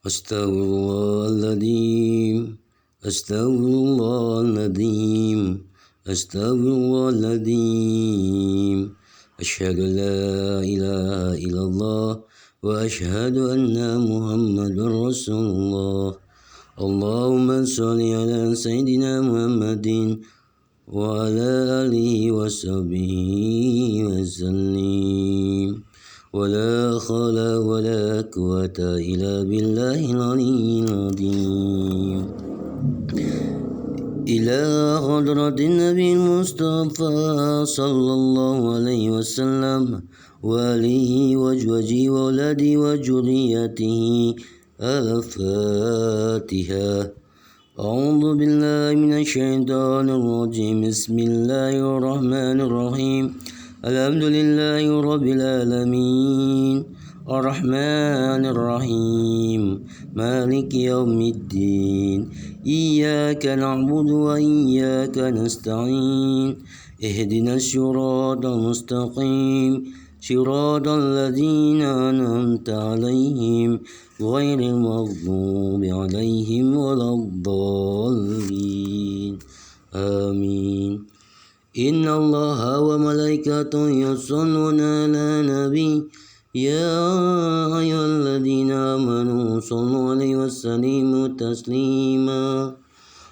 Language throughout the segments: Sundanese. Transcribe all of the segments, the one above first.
Astagfirullahaladzim, astagfirullahaladzim, astagfirullahaladzim. Asyhadu an la ilaha illallah wa asyhadu anna Muhammadar Rasulullah. Allahumma sholli ala sayyidina Muhammadin wa ala alihi wa sahbihi wa sallim. Wa la khawla wa la quwata illa billahil aliyyil azim. Ila hadratin Nabi Mustafa sallallahu alaihi wasallam wa alihi wa azwajihi wa auladihi wa dzurriyyatihi. Al-Fatihah. A'udzu billahi minasy syaithanir rajim. Bismillahirrahmanirrahim. Alhamdulillahi rabbil alamin. Arrahmanir rahim. Maliki yaumiddin. Iyyaka na'budu wa iyyaka nasta'in. Ihdinas siratal mustaqim. Siratal ladzina an'amta 'alaihim ghairil maghdubi 'alaihim waladdallin. Amin. Innallaha wa malaikatahu yusholluna 'alan nabi ya ayyuhalladzina amanu shollu 'alaihi wa sallimu taslima.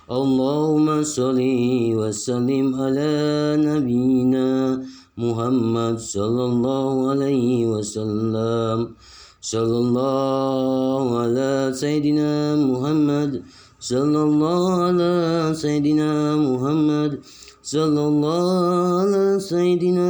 Allahumma sholli wa sallim ala nabiyyina Muhammad sallallahu alaihi wasallam. Sallallahu ala sayyidina Muhammad. Sallallahu ala sayyidina Muhammad. Sallallahu ala sayyidina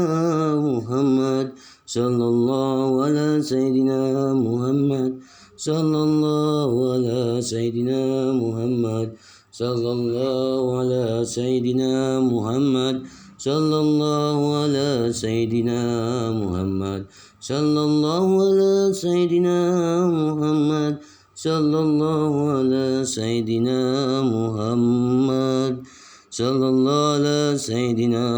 Muhammad. Sallallahu ala sayyidina Muhammad. Sallallahu ala sayyidina Muhammad. Sallallahu ala sayyidina Muhammad. Sallallahu ala sayyidina Muhammad. Sallallahu ala sayyidina Muhammad. Sallallahu ala sayyidina Muhammad. Sallallahu ala sayyidina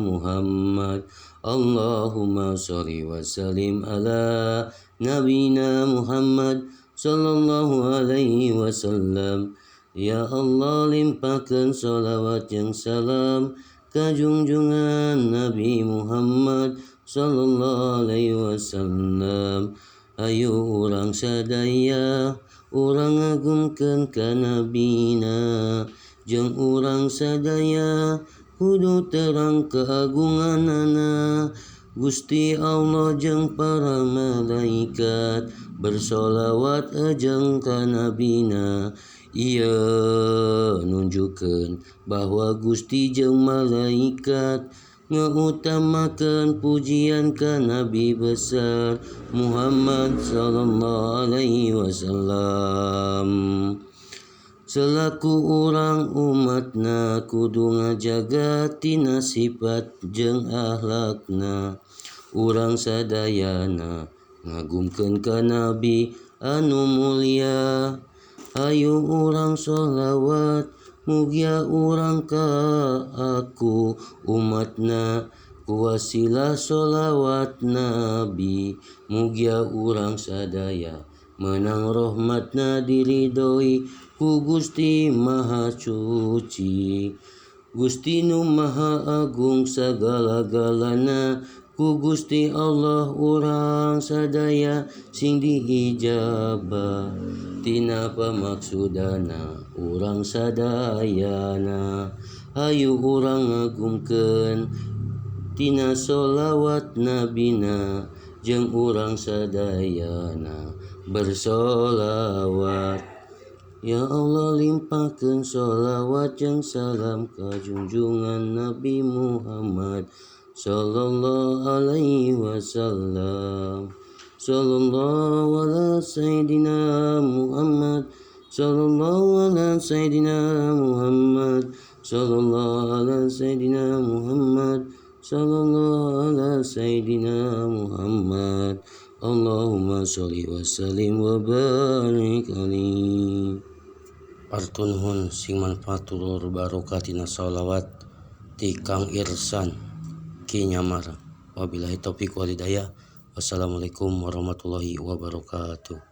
Muhammad. Allahumma sholli wa sallim ala nabina Muhammad sallallahu alaihi wasallam. Ya Allah, limpahkan sholawat jeung salam ka junjungan Nabi Muhammad sallallahu alaihi wasallam. Ayo urang sadaya urang ngagungkeun ka nabina, jeung urang sadaya kudu terang keagunganana. Gusti Allah jeung para malaikat bersolawat jeung ka nabina. Ieu nunjukkeun bahwa Gusti jeung malaikat ngautamakeun pujian ka Nabi besar Muhammad sallallahu alaihi wasallam. Selaku urang umatna kudu ngajaga tina sifat jeung akhlakna. Urang sadayana ngagumkeun ka Nabi anu mulia. Ayo urang sholawat mugia urang ka aku umatna, kuwasilah sholawat Nabi mugia urang sadaya menang rahmatna diridhoi ku Gusti Maha Suci. Gusti nu Maha Agung sagala-galana, ku Gusti Allah urang sadaya sing diijabah tina pamaksudana urang sadayana. Hayu urang ngagungkeun tina sholawat nabina, jeung urang sadayana bersolawat. Ya Allah, limpahkeun sholawat jeung salam ka junjungan Nabi Muhammad sallallahu alaihi wasallam. Sallallahu ala sayyidina Muhammad. Sallallahu ala sayyidina Muhammad. Sallallahu ala sayyidina Muhammad. Sallallahu ala sayyidina Muhammad. Allahumma sholli wa sallim wa barik alaihi. Artunhun sing manfaat tur barokah tina sholawat ti Kang Irsan Ki Nyamar. Wabillahi taufiq wal hidayah. Wassalamualaikum warahmatullahi wabarakatuh.